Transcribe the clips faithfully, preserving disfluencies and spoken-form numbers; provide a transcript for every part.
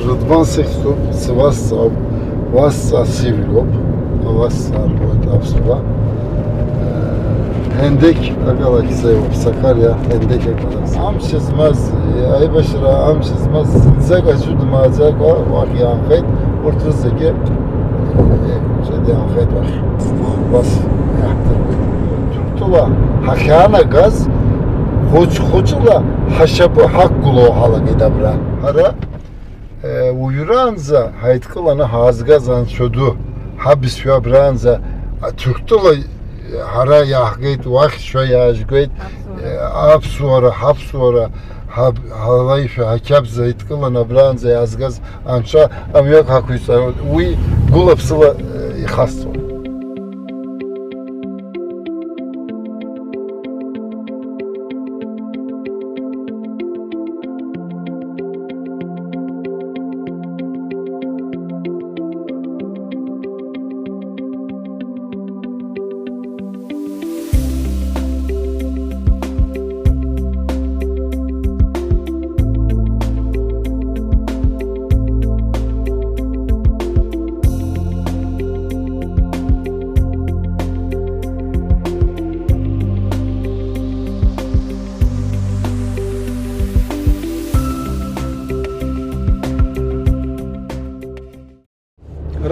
Рыдван сыхьӡуп, сывасҵаауп, уасҵаа сыжәлоуп, ауасҵаа рҳәоит аԥсуаа. Ҳендеқь ақалақь сеиуоуп, Сакариа, Ҳендеқь ақалақь. Амч змаз, аибашьра амч змаз зынӡак аӡәы дмааӡакәа уахь иаанхеит, урҭ рызегьы, џьара иаанхеит уахь. Убас иаҳдыруеит. Ҭырқәтәыла ҳахьаанагаз, хәыҷ-хәыҷла ҳашьапы ҳақәгылоу ҳалагеит абра. Ҳара Уажәраанӡа ҳаидкыланы ҳаазгаз Анцәа ду, ҳабызшәа абраанӡа Ҭырқәтәыла ҳара иааҳгеит, уахь шәа иаажәгеит, аԥсуара, ҳаԥсуара, ҳаб-, ҳалеишәа, ҳақьабза идкыланы абраанӡа иаазгаз Анцәа амҩақәа ҳақәиҵароит, уи гәыла-ԥсыла ихасҵоит.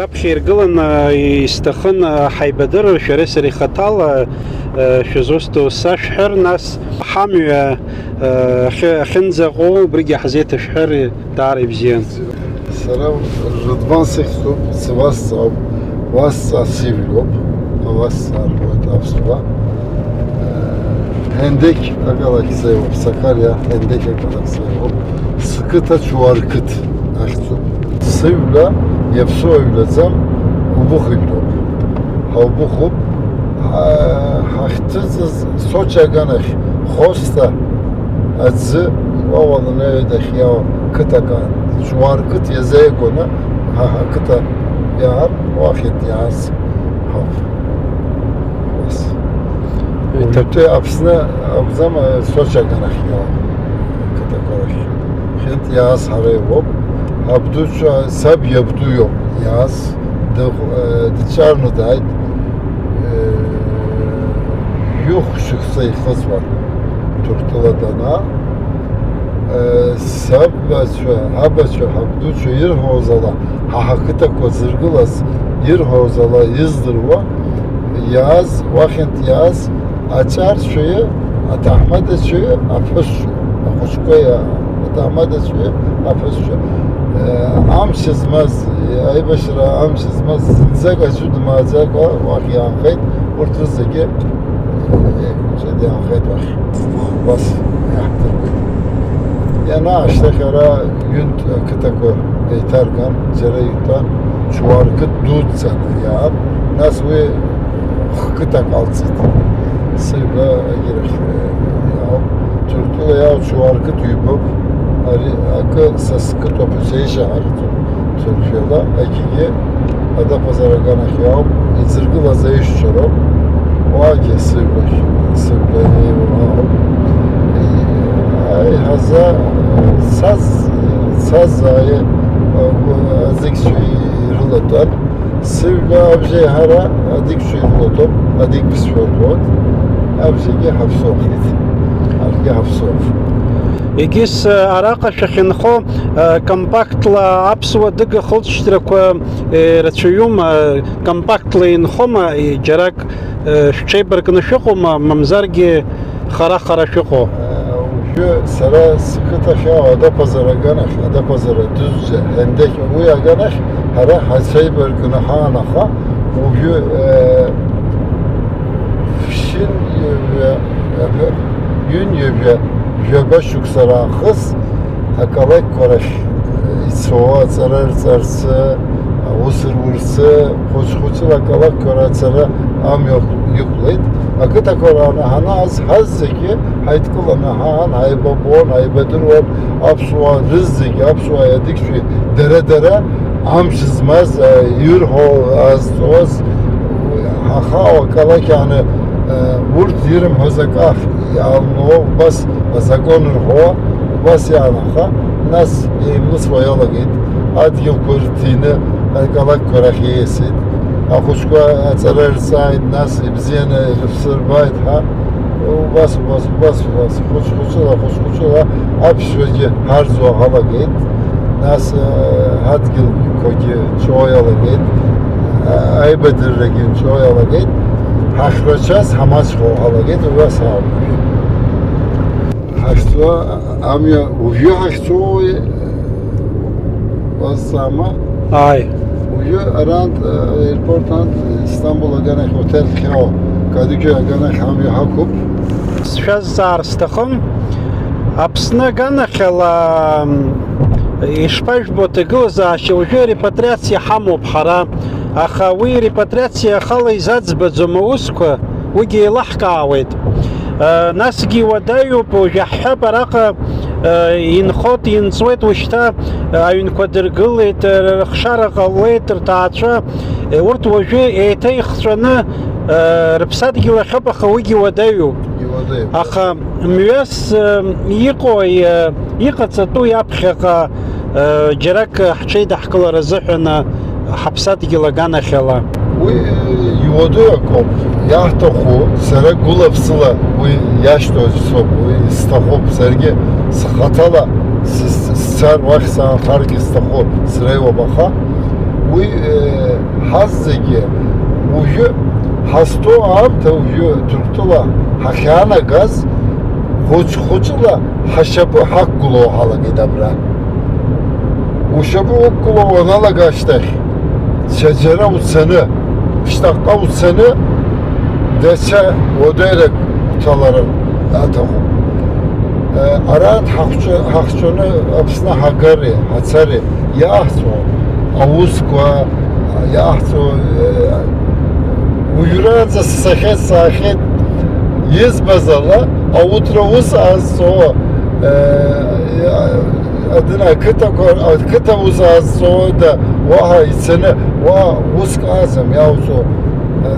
Раԥхьа иргыланы исҭахын ҳаибадырыр, шәареи сареи хаҭала шәызусҭоу сашәҳәар, нас ҳамҩа ахьы-, ахьынӡаҟоу убригьы ҳзеиҭашәҳәар даара ибзиан. Сара Рыдван сыхьӡуп, сывасҵаауп, уасҵаа сыжәлоуп, ауасҵаа рҳәоит аԥсуаа. Ҳендеқь ақалақь сеиуоуп, Сакариа, Ҳендеқь ақалақь сеиуоуп. Сқыҭа Чуарқыҭ ахьӡуп. Сыҩба иаԥсуа ҩнаӡам, Убыхыҩноуп. Ҳаубыхуп. Ҳа-, ҳахьҭыҵыз Сочи аганахь Хосҭа аӡы уа уаланаҩ дахьиаауа қыҭак аан. Ҵуарқыҭ иазааигәаны ҳа ҳақыҭа иаан уахь иааз ҳауп. Ус. Еиҭа- Уажәтәи Аԥсны акәӡам, Сочи аганахь иаауа қыҭақәа рахь. Хьынтә иааз ҳара иоуп. Абдуцәа, саб иабду иоуп иааз. Дыхә-, э, дҵәарны дааит, э, ҩы-хә шықәса ихыҵуан Ҭырқәтәыла данаа. Э, сабацәа, ҳабацәа, ҳабдуцәа ирҳәоз ала, ҳа ҳақыҭақәа зыргылаз ирҳәоз ала издыруа, иааз, уахьынтә иааз, аҵарцәаҩы, аҭаҳмадацәаҩы, аԥҳәысцәа, ахәыҷқәа иа-, аҭаҳмадацәаҩы, аԥҳәысцәа. Э, амч змаз, аибашьра амч змаз, зынӡак аӡәы дмааӡакәа уахь иаанхеит, урҭ рызегьы, э, џьара иаанхеит уахь. Убас иаҳдырбеит. Ианаашьҭахь ара ҩынтә ақыҭақәа еиҭарган, џьара итәан, Чуарқыҭ дуӡӡаны иаап, нас уи хкыҭак алҵит. Сыҩба агьырахь иаауп. Ҭырқәтәыла иаау Чуарқыҭ ҩбоуп. Ари акы са сқыҭоуп, сеишьа ҳарҵоуп. Ҭырқәтәыла агьигьы адаԥазар аганахь иаауп, иӡыргылаз аишьцәа роуп. Уаагьы сыҩбахь, сыҩба иеиуоу ауп. Аиҳаза цаз, цаз аи-, а, зегьцәа ирылатәан. Сыҩба абжеиҳара адикцәа ирылатәоуп, адик бызшәа рҳәоит. Абжагьы ҳаԥсуахеит. Аргьы ҳаԥсуахеит. Егьыс, араҟа шәахьынхо, компактла аԥсуа дыга хылҵшьҭрақәа, рацәаҩума, компактла инхома, џьарак, шәҽеибаркны шәыҟоума, мамзаргьы хара-хара шәыҟоу? Уажәы сара сқыҭахь, адаԥазар аганахь, адаԥазар адуӡӡа, Ҳендеқь, уи аганахь ҳара ҳацәеибаркны ҳаан, аха уажәы, ԥшьынҩажәа, ҩынҩажәа, жәаба шықәса раахыс акалақьқәа рахь ицо аҵара рҵарцы, аус рурцы, хәыц-хәыцла акалақьқәа рацара амҩа иқәлеит. Ақыҭақәа раны ҳанааз, ҳазегьы ҳаидкыланы ҳаан, ҳаибабон, ҳаибадыруан, аԥсуаа рызегьы, аԥсуааи адыгцәеи дара-дара амч змаз, ирҳәо, азҵоз, ҳахаау акалақь ааны, урҭ ирымҳәоз акы иаалмуо, убас азакәан рҳәо, убас иаанхо, нас еимлысуа иалагеит. Адгьылқәа рҭины, акалақьқәа рахь еисит. Ахәыҷқәа аҵара рҵааит, нас ибзианы ирыԥсырбааит ҳәа. Убас, убас, убас, убас, хәыц-хәыцла, хәыц-хәыцла аԥсшәагьы ҳарӡуа ҳалагеит. Нас, э, ҳадгьылқәагьы нҵәо иалагеит, э, аибадыррагьы нҵәо иалагеит, ҳахьрацәаз ҳамаҷхо ҳалагеит, убас ауп. Ҳахьцо, амҩа уажәы ҳахьцоуи, уазҵаама? Ааи. Уажәы арантә, э, аеропорт антә, Истамбул аганахь, Отель Хео, Кадыгьы аганахь амҩа ҳақәуп. Сшәазҵаар сҭахын, Аԥсны аганахьала, м, ишԥажәбо аҭагылазаашьа, уажәы репатриациа ҳамоуп ҳара, аха уи репатриациа ахала изаӡбаӡом аусқәа, уигьы еилаҳкаауеит. Э, насгьы иуадаҩуп, уажәы ҳҳәап, араҟа, э, инхоит, инҵуеит, ушьҭа, э, аҩнқәа дыргылеит, э, рыхшара ҟалеит, рҭаацәа, э, урҭ уажәы еиҭа ихҵәаны, э, рыԥсадгьыл ахьоуп, аха уигьы уадаҩуп. Иуадаҩуп. Аха мҩас, э, иҟои, э, иҟаҵатәуи аԥхьаҟа, э, џьарак ҳҽеидаҳкылар азыҳәан, э, ҳаԥсадгьыл аганахьала. Уи иуадаҩу акоуп. Иаҳҭаху, сара гәыла-ԥсыла уи иашьҭоу соуп, уи сҭахуп. Саргьы схаҭала сыс-, сцар, уахь саанхаргьы сҭахуп, среиуоуп, аха уи, э, ҳазегьы уажәы ҳазҭоу аамҭа, уажәы Ҭырқәтәыла ҳахьаанагаз, хәыҷ-хәыҷла ҳашьапы ҳақәгылоу ҳалагеит абра. Ушьапы уқәгылоу уаналага ашьҭахь, ҽаџьара уцаны, шьҭахьҟа уцаны, даҽа уадаҩрак уҭалар аҭахуп. Э, арантә ҳахәҿы-, ҳахҵәаны Аԥсны ҳагари, ҳацари иаҳҵо аусқәа, иаҳҵо, э, уажәраанӡа сцахьеит, саахьеит, избаз ала, ауҭра ус азҵо, э, адын ақыҭақәа, ақыҭа ус азҵо, да, уаҳа ицаны, уа уск аӡам иауҵо, э,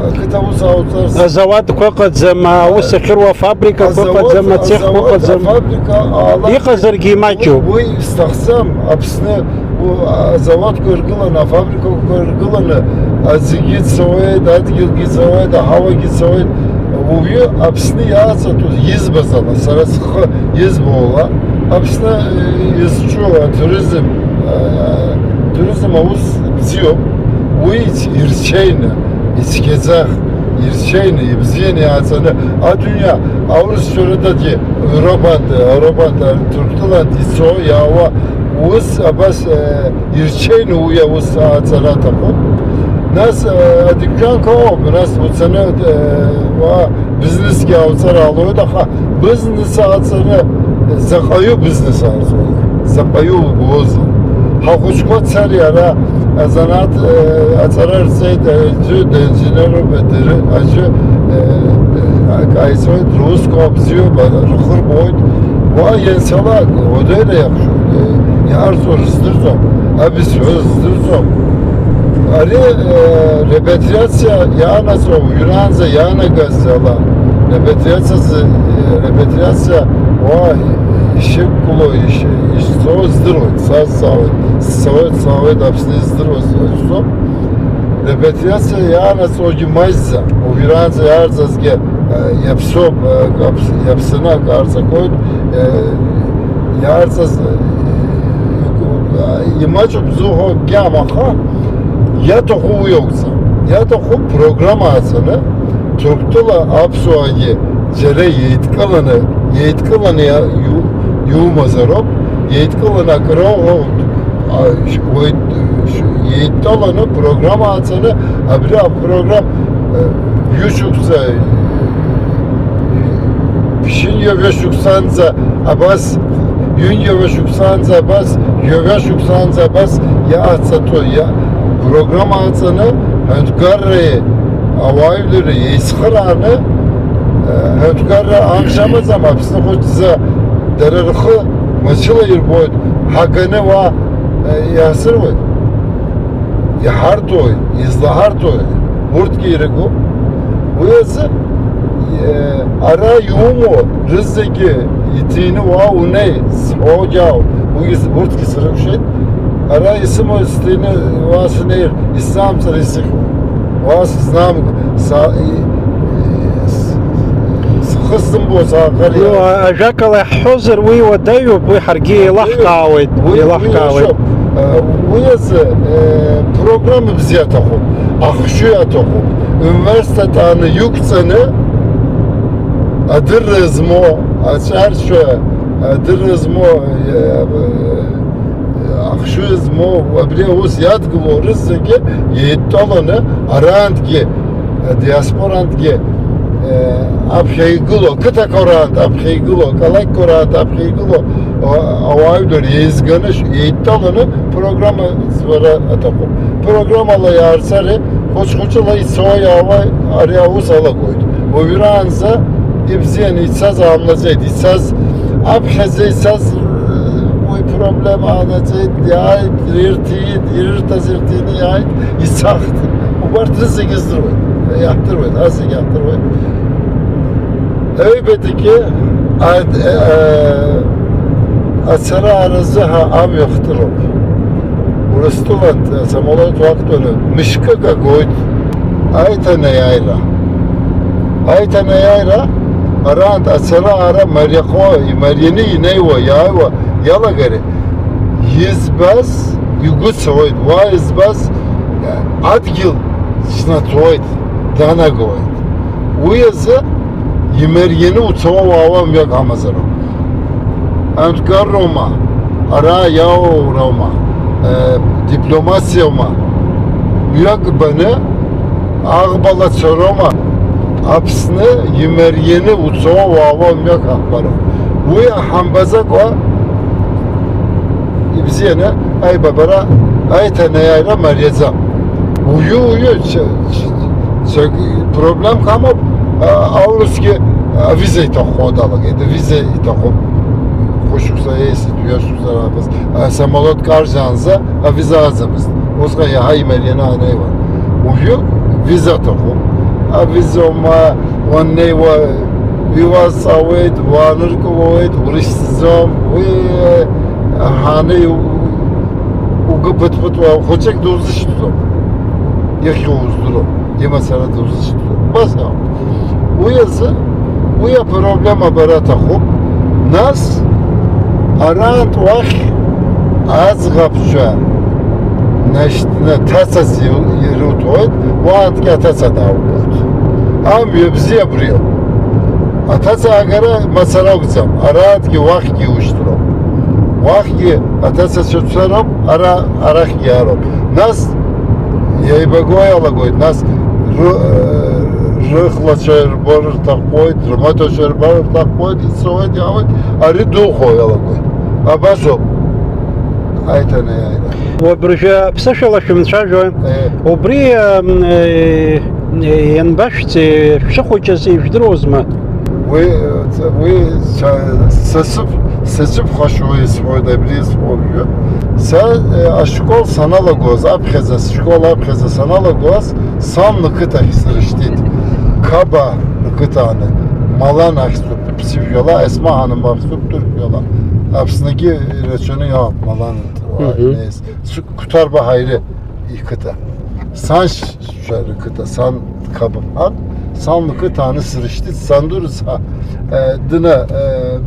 ақыҭа ус ауҵарц. Азауадқәа ыҟаӡам, аус ахьыруа афабрикақәа ыҟаӡам, ацехқәа ыҟаӡам. Афабрика ала. Иҟазаргьы имаҷуп. Уи, уи сҭахӡам, Аԥсны, у, азауадқәа иргыланы, афабрикақәа иргыланы, аӡгьы цауеит, адгьылгьы цауеит, аҳауагьы цауеит. Уажәы Аԥсны иааҵатәу избаз ала, сара схы избо ала, Аԥсны, э, изҿу атуризм, э, туризм аус бзиоуп, уи ирчаины, ицқьаӡах, ирчаины, ибзианы иааҵаны, адунеи аурысцәа рыдагьы, Европантәи, Европантәи, Ҭырқәтәылантә ицо, иаауа, ус абас, э, ирчаины уи аус ааҵара аҭахуп. Нас, э, адырҩегьых ауп, нас уцаны, э, уа бизнесгьы аауҵар ҟалоит, аха бизнес ааҵаны, заҟаҩы бизнес ааҵуеит, заҟаҩы угозар. Ҳахәыҷқәа цари ара азанааҭ, э, аҵара рҵеит, аӡәы динженеруп, дыры-, аӡәы, э, э, акы ааицоит, русқәа бзиоуп, рхы рбоит. Уа ианцалак, уадаҩра иахшоит, э, иаарҵо рыздырӡом, абызшәа рыздырӡом. Ари, э, репатриациа иаанаҵо, уажәраанӡа иаанагаз ала, репатриациа зы-, э, репатриациа уа ишьақәгылоу, иш-, ишцо здыруеит, са сцаауеит, сцауеит, сцаауеит, Аԥсны издыруа сцо. Репатриациа иаанаҵуагьы маҷӡам, уажәраанӡа иаарҵазгьы, э, иаԥсоуп, э, аԥс-, иаԥсаны акы аарҵақәоит, э, иаарҵаз, э, имаҷуп зуҳәо акгьы амаха, иаҭаху уи акәӡам. Иаҭаху программа ааҵаны, Ҭырқәтәыла аԥсуаагьы џьара еидкыланы, еидкыланы иа-, иу-, иумазароуп, еидкыланы акрыуҳәо, а, ш-, уаҩ, ш-, еидтәаланы программа ааҵаны, абри апрограмма, э, ҩышықәса, э, ԥшьынҩажәа шықәсанӡа абас, ҩынҩажәа шықәсанӡа абас, жәаҩа шықәсанӡа абас иааҵатәу, иа-, программа ааҵаны, ҳәынҭқарреи ауаажәлари еицхырааны, э, ҳәынҭқарра амш амаӡам, Аԥсны хәыҷӡа дара рхы мчыла ирбоит, ҳаганы уа, э, иаасыруеит. Иҳартуеи, излаҳартуеи, урҭгьы ирыгу. Уи азы, э, ара иумоу рызегьы иҭины уа унеи, зҳәо џьаау, Уи, урҭгьы срыкәшеит. Ара исымоу сҭины уа снеир, исзаамҵар исыхьуан. Уа сызнамго, са-, и-, с-, схы сзымбо сааҟар Ну, иааз. а-, ажәакала иаҳҳәозар, уи уадаҩуп, уи ҳаргьы еилаҳкаауеит, Уи, уи еилаҳкаауеит. иашоуп. Э, уи азы, э, программа бзиа аҭахуп, ахшыҩ аҭахуп. Университет ааны иқәҵаны, адырра змоу, аҵәаршәа, адырра змоу, э, ахшыҩ змоу, абри аус иадгылоу рызегьы еидтәаланы арантәгьы, адиаспорантәгьы, э, аԥхьа игылоу, ақыҭақәа раантә аԥхьа игылоу, ақалақьқәа раантә аԥхьа игылоу, а-, ауаажәлар еизганы ш-, еидтәаланы программа ӡбара аҭахуп. Программала иаарцар, хәыҷ-хәыҷла ицо иаауа ари аус алагоит. Уажәраанӡа ибзианы ицаз аамнаӡеит, ицаз, аԥхьаӡа ицаз, уи проблема аанаӡеит, иааит, ирҭиит, ирырҭаз ирҭины иааит, ицахт. Убарҭ рызегьы здыруеит, иаҳдыруеит, ас зегьы иаҳдыруеит. Аҩбатәигьы ад-, э, ацара аразы ҳа амҩа хтыроуп. Урыстәылантә асамолиот уақәтәаны мышкык агоит аиҭанеиааира. Аиҭанеиааира араантә ацара ара мариахо, имарианы инеиуа, иааиуа иалагари, избаз игәы цауеит, уа избаз адгьыл снаҭоит, данагоит. Уи азы имарианы уцауа уаауа мҩак амазароуп. Анҭкарроума, ара иаауроума, э, дипломациоума, мҩак баны аӷбала цароума, Аԥсны имарианы уцауа уаауа мҩак аҳбароуп. Уи ҳамбаӡакәа ибзианы аибабара, аиҭанеиааира мариаӡам. Уҩы, уҩы, ц-, ц-, ц-, проблемк амоуп, а, аурысгьы авиза иҭаххо далагеит, авиза иҭахуп. Хәышықәса еисит, ҩышықәса раахыс, асамолиот каржьаанӡа авиза аӡамызт. Усҟан иаҳа имарианы анеиуан. Уажәы виза аҭахуп. Авиза ума уаннеиуа, иуазҵаауеит, уааныркылоит, урышьҭӡом. Уи ҳаны иу-, угәы ԥыҭ-ԥыҭуа хәыҷык дузышьҭӡом. Ихьу уздыруам, имацара дузышьҭӡом. Убас ауп. Уи азы, уи апроблема абара аҭахуп. Нас, араантә уахь аӡӷабцәа нашьҭны ҭацас ир-, ирыҭоит, уаантәгьы аҭаца дааугоит. Амҩа бзиа абриоуп. Аҭаца аагара мацара акәӡам, араантәгьы уахьгьы иушьҭроуп. Уахьгьы аҭацацәа цароуп, ара, арахьгьы аароуп. Нас еибаго иалагоит, нас ры-, рыхлацәа ирбо рҭаххоит, рымаҭәацәа ирбо рҭаххоит, ицоит, иаауеит, ари духо иалагоит. Абасоуп аиҭанеиааира. Уабыржәы ԥсышәала шәымцәажәо. Е. Убри, ам, е, е, ианбашәҵеи, шәшыхәыҷыз ижәдыруазма? Уи, уи са, сасыԥ-, сасыԥхашьоу исҳәоит, абри исҳәо уажәы. Са, э, ашкол саналагоз, аԥхьаӡа, сшкол аԥхьаӡа саналагоз, сан лқыҭахь срышьҭит. Қаба лқыҭаны, Малан ахьӡуп ԥсышәала, Есмаҳаным ахьӡуп ҭырқәшәала. Аԥсныгьы ирацәаны иҟоуп Малан Мгм. Ҭ-, Ҭарба Ҳаире иқыҭа. Саншьцәа рқыҭа, сан Қабан, сан лқыҭа аны срышьҭит, санду рыцҳа, э, дына, э,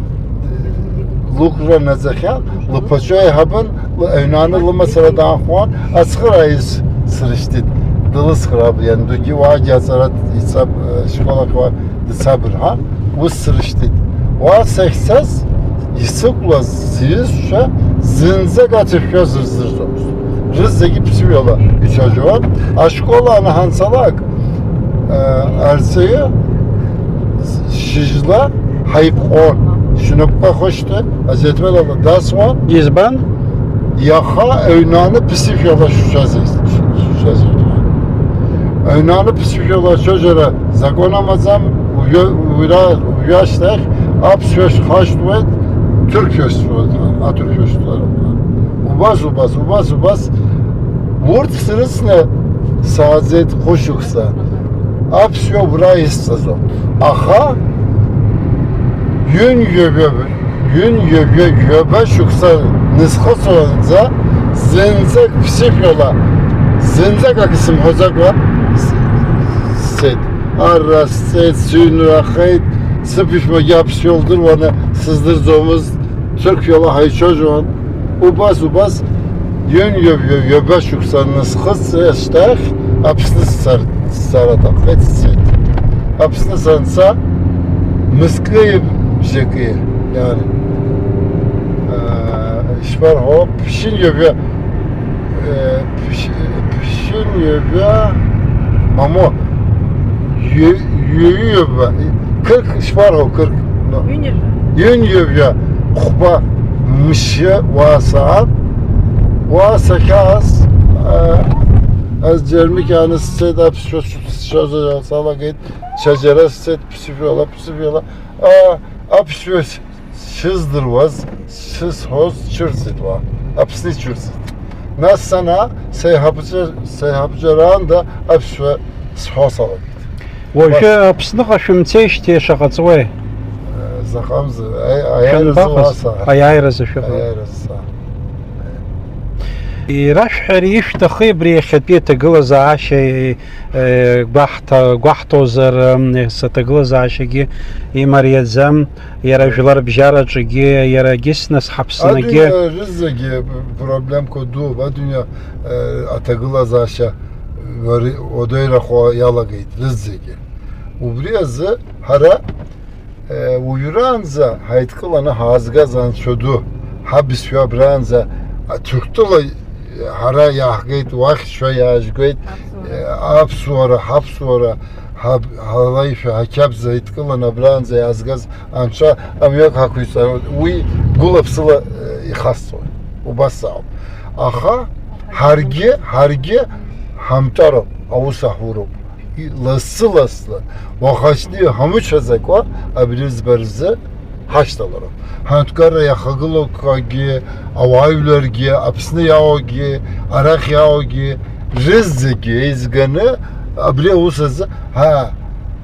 лықәра наӡахьан, лԥацәа еиҳабын, лы-, аҩнаны лымацара даанхуан, ацхырааҩ срышьҭит, длыцхраап, иандугьы уаагьы аҵара ицап, э, школахь уа дцап рҳәан, ус срышьҭит. Уа сахьцаз, исықәлаз сҩызцәа зынӡак ацәышәшәа зырзырӡомызт. Рызегьы ԥсыҩала ицәажәон. Ашкол аны ҳанцалак, э, арҵаҩы шьыжьла ҳаиԥҟон. Шьнапқәа хышьҭы, азеҭвелала дасуан. Избан? Иаха аҩнаны ԥсышәала шәшәазеи, шәшәазеи? Аҩнаны ԥсышәала ацәажәара закон амаӡам, уҩа-, уира-, уҩашьҭахь аԥсшәа шәхашҭуеит, ҭырқәшәа шәҵоит, аҭырқәшәа шәҵоит. Убас, убас, убас, убас. Урҭ срыцны сааӡеит хәышықәса. Аԥсшәа убра исҵаӡом. Аха ҩынҩажәа, ҩынҩажәа жәаба шықәса Сызхысуанӡа, зынӡак ԥсышәала, зынӡак акы сымҳәаӡакәа с-, сцеит. Арра сцеит, сыҩнрахеит, сыԥшәмагьы аԥсшәа лдыруаны сыздырӡомызт, ҭырқәшәала ҳаицәажәон. Убас, убас, ҩынҩажәа ҩаба шықәса анысхыҵ ашьҭахь, Аԥсны сцар, сцар аҭаххеит, сцеит. Аԥсны санца, мызкы бжаки, иан, аа, ишԥарҳәо, ԥшьынҩажәа, э, ԥшь-, ԥшьынҩажәа, мамо, ҩ-, ҩ-, ҩаба, қырк, ишԥарҳәо, қырк, но. Ҩынҩажәа. Ҩынҩажәа хәба мшы уа саан, уа сахьааз, аа, аз џьармыкьааны сцеит, аԥсшәа сшәозар салагеит, ҽаџьара сцеит, ԥсышәала, ԥсышәала, аа, аԥсшәа шыздыруаз, шысҳәоз цәырҵит уа, Аԥсны ицәырҵит. Нас санаа, сеиҳабацәа, сеиҳабацәа раанда аԥсшәа сҳәо салагеит. Уажәы Аԥсныҟа шәымцеижьҭеи шаҟа ҵуеи? Э, заҟамзар, аи-, аиааиразы Шәанбаҟаз? Уаса. Аиааиразы шәыҟоуп. Аиааиразы са. Ирашәҳәар ишәҭахи абри иахьатәи аҭагылазаашьа, э, гәаҳҭа-, гәаҳҭозар, м, саҭагылазаашьагьы имариаӡам, иара жәларбжьараҿгьы, иара егьыс нас ҳаԥсныгьы. Адунеи рызегьы проблемқәа дууп, адунеи, э, аҭагылазаашьа уадаҩрахо иалагеит рызегьы. Убри азы ҳара, э, уажәраанӡа ҳаидкыланы ҳаазгаз Анцәа ду, ҳабызшәа абраанӡа Ҭырқәтәыла ҳара иаҳгеит, уахь шәа иаажәгеит, аԥсуара, ҳаԥсуара, ҳаб-, ҳалаишәа, ҳақьабза идкыланы абраанӡа иаазгаз Анцәа амҩак ҳақәиҵароит, уи гәыла-ԥсыла, э, ихасҵоит, убас ауп. Аха ҳаргьы, ҳаргьы ҳамтәароуп, аус аҳуроуп. И-, лассы-лассы, уахаҵәҟьа ҳамыцәаӡакәа абри зба рзы ҳашьҭалароуп. Ҳанҭгара иахагылақәагьы, ауаажәларгьы, Аԥсны иаауагьы, арахь иаауагьы, рызегьы еизганы абри аус азы, ҳа,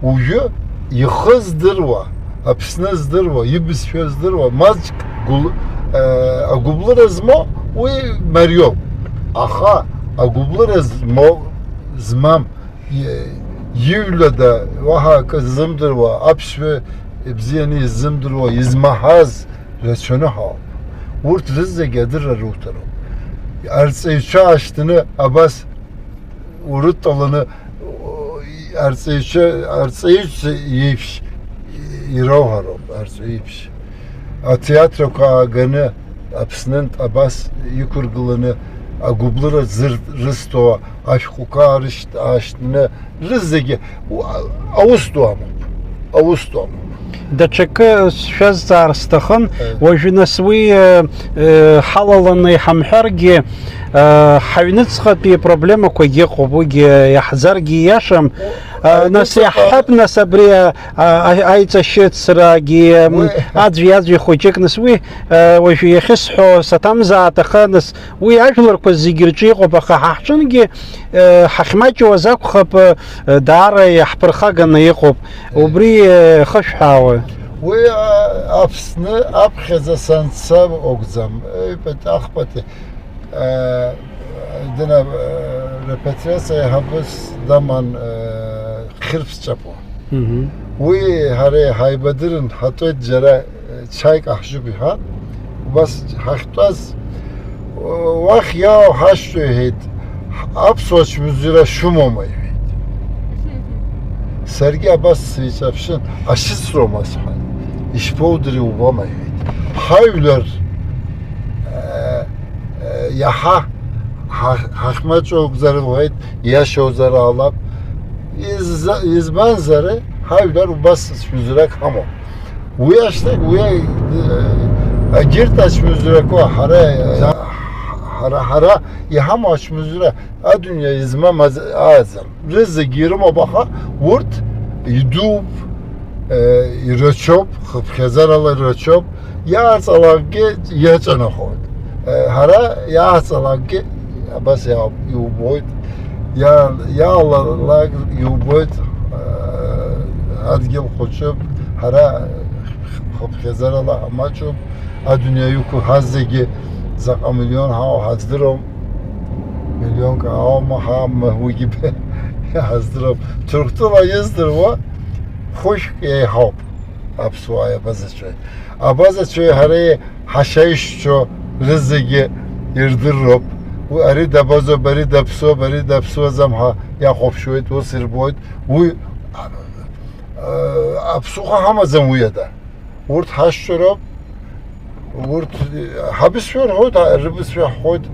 уажәы ихы здыруа, Аԥсны здыруа, ибызшәа здыруа, маҷк гәыл-, э, агәыблыра змоу уи мариоуп. Аха агәыблыра змоу, змам, и-, иҩлада, уаҳа акы ззымдыруа, аԥсшәа ибзианы иззымдыруа, измаҳаз рацәаны ҳауп. Урҭ рызегьы адырра руҭароуп. Арҵаҩцәа аашьҭны абас урыдтәаланы, арҵаҩцәа, арҵаҩцәа иеиԥш ирауҳәароуп, арҵаҩ иеиԥш. Атеатрқәа ааганы, Аԥснынтә абас иқәыргыланы, агәыблыра зыр-, рызҭо ашәҟәқәа аарышьҭ-, аашьҭны, рызегьы у-, аус ду амоуп, аус ду амоуп. Даҽакы шәазҵаар сҭахын, Э. Уажәы нас уи, э, э, ҳалаланы иҳамҳәаргьы, э, ҳаҩныҵҟатәи апроблемақәагьы ыҟоуп, уигьы иаҳӡаргьы ииашам. Э, Э, нас ныҵаҟа- иаҳҳәап, нас абри, э, а-, а-, аиҵашьыцрагьы, м, Уи- аӡәи-аӡәи хәыҷык, нас уи, э, уажәы иахьысҳәо саҭамзааит, аха, нас, уи ажәларқәа зегьы рҿы иҟоуп, аха ҳа ҳҿынгьы, э, ҳахьмаҷуаз акәхап, э, даара иаҳԥырхаганы иҟоуп. Убри, э, хышәҳәаауа. Уи, а, Аԥсны аԥхьаӡа санца акәӡам. Ҩбатәи, ахԥатәи, а, дына, а, репатриациа еиҳабыс даман, а, Хьырԥ Ҷапуа. Мгм. Уи ҳара ҳаибадырын, ҳатәеит џьара, а, чаик аҳжьуп иҳәан, убас ҳахьтәаз, уахь иаау ҳашьҭоу иҳәеит, аԥсуа чмазара шәымоума иҳәеит. Саргьы абас сеиҿаԥшын, ашьыцроума сҳәан, ишԥоудыри убома иҳәеит. Ҳажәлар, э, э, иаҳа ҳа-, ҳахьмаҷу акәзар лҳәеит, иашоуҵар ҟалап. Изза-, избанзар, ҳажәлар убас чмазарак ҳамоуп. Уи ашьҭахь, уи, э, агьырҭ ачмазарақәа ҳара, ҳара, ҳара иҳамоу ачмазара адунеи измам аӡ-, ааӡам. Рызегьы ирымоуп, аха урҭ идууп, э, ирацәоуп, хыԥхьаӡарала ирацәоуп, иааҵалакгьы иаҿынахоит. Э, ҳара иааҵалакгьы абас иаауп, иубоит, иа-, иаалалак иубоит, э, адгьыл хәыҷуп, ҳара хыԥхьаӡарала ҳамаҷуп, адунеи иқәу ҳазегьы Заҟа миллион ҳауа ҳаздыром, миллионк ауама ҳамма уигьы ҳаздыром. Ҭырқәтәыла издыруа хәышәк еиҳауп аԥсуааи абазацәеи. Абазацәеи ҳареи ҳашьаишьцәоу рызегьы ирдырроуп. Уи ари дабазоуп, ари даԥсуоуп, ари даԥсуаӡам ҳәа иахәаԥшуеит, ус ирбоит. Уи, а, а, аԥсуха ҳамаӡам уи ада. Урҭ ҳашьцәа роуп, урҭ ҳабызшәа рҳәоит, рыбызшәа ҳҳәоит,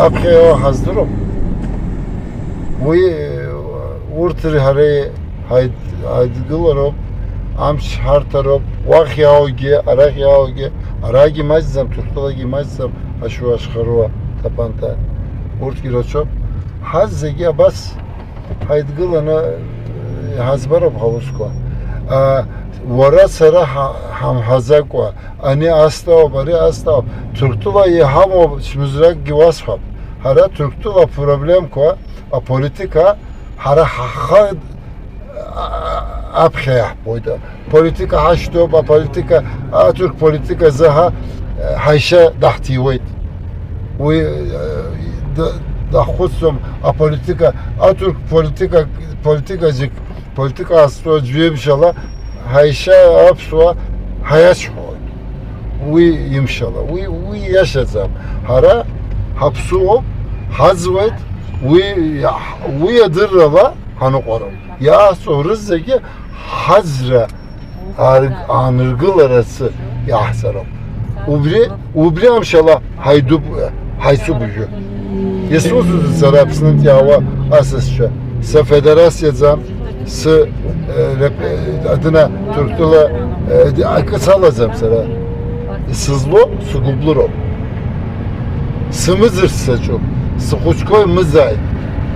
аԥхьа иоуа ҳаздыруам. Уи, урҭ ҳареи ҳаид-, ҳаидгылароуп, амч ҳарҭароуп, уахь иааугьы, арахь иааугьы, арагьы маҷӡам, Ҭырқәтәылагьы маҷӡам, ашәуа ашхаруа, тапанта. Урҭгьы рацәоуп. Ҳазегьы абас ҳаидгыланы иҳаӡбароуп ҳаусқәа. А, уара сара ҳа-, ҳамҳәаӡакәа, ани астаоуп, ари астаоуп. Ҭырқәтәыла иҳамоу чмазаракгьы уасҳәап. Ҳара Ҭырқәтәыла апроблемқәа, аполитика, ҳара ҳхы, а, аԥхьа иаҳбоит. Политика ҳашьҭоуп, аполитика, аҭырқә политика азы ҳа, ҳаишьа даҳҭиуеит. Уи, э, д-, даҳхәыцӡом, аполитика, аҭырқә политика, политика зегь, политика азҿу аӡәы имшала, ҳаишьа аԥсуа ҳаиашьхәоит. Уи имшала, уи, уи иашаӡам. Ҳара ҳаԥсуоуп, ҳаӡуеит, уи, уи адыррала ҳаныҟәароуп. Иааҳҵо рызегьы ҳаӡра аарг-, ааныргыларацы иаҳҵароуп. Убри, убри амшала ҳаидуп, ҳаицуп уажәы. Исусуӡом сара Аԥснынтә иаауа асасцәа. Са федерациаӡам, сы, э, реп-, э, адына Ҭырқәтәыла, э, ди-, акы салаӡам сара. Сызлоу сыгәыблыроуп. Сымыӡырц саҿуп, схәыҷқәа имыӡааит,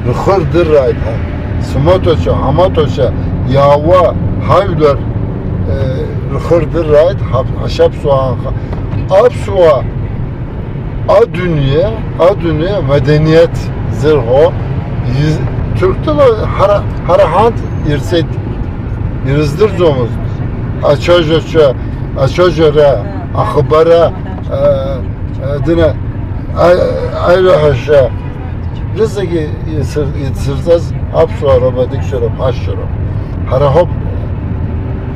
рхы рдыррааит ҳәа. Сымаҭәацәа, ҳамаҭәацәа иаауа ҳажәлар, э, рхы рдыррааит, ҳа-, ҳашьаԥсуаа анха. Аԥсуаа адунеи, адунеи маданиаҭ зырҳәо, из-, Ҭырқәтәыла ҳара, ҳара ҳант ирҵеит, ирыздырӡомызт. Ацәажәацәа, ацәажәара, ахыбара, а, а, дына, а, аҩаҳәашьа, рызегьы ицыр-, ицырҵаз аԥсуаа роуп, адикцәа роуп, ҳашьцәа роуп. Ҳара ҳоуп.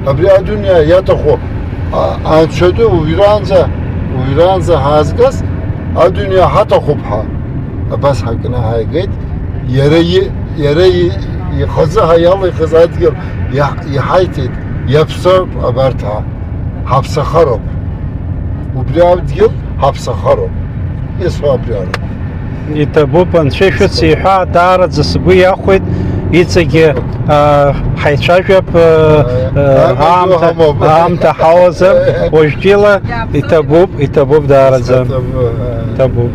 Абри адунеи иаҭаху, а, анцәа ду уҩраанӡа, уҩраанӡа ҳаазгаз адунеи ҳаҭахуп ҳәа. Абас ҳакны ҳааигеит. Иара и-, иара и-, ихазы ҳа иалихыз адгьыл иаҳ-, иҳаиҭеит, иаԥсоуп абарҭ ҳа. Ҳаԥсахароуп. Убри адгьыл ҳаԥсахароуп. Исҳәо абри ара. Иҭабуп, Анцәа ишәыцеиҳәа, даараӡа сгәы иахәеит, иҵегьы, а, ҳаицәажәап, а, а, Амҩа аамҭа, ҳамоуп. Аамҭа ҳауазар, уажәтәила иҭабуп, иҭабуп даараӡа. Иҭабуп, а. Иҭабуп.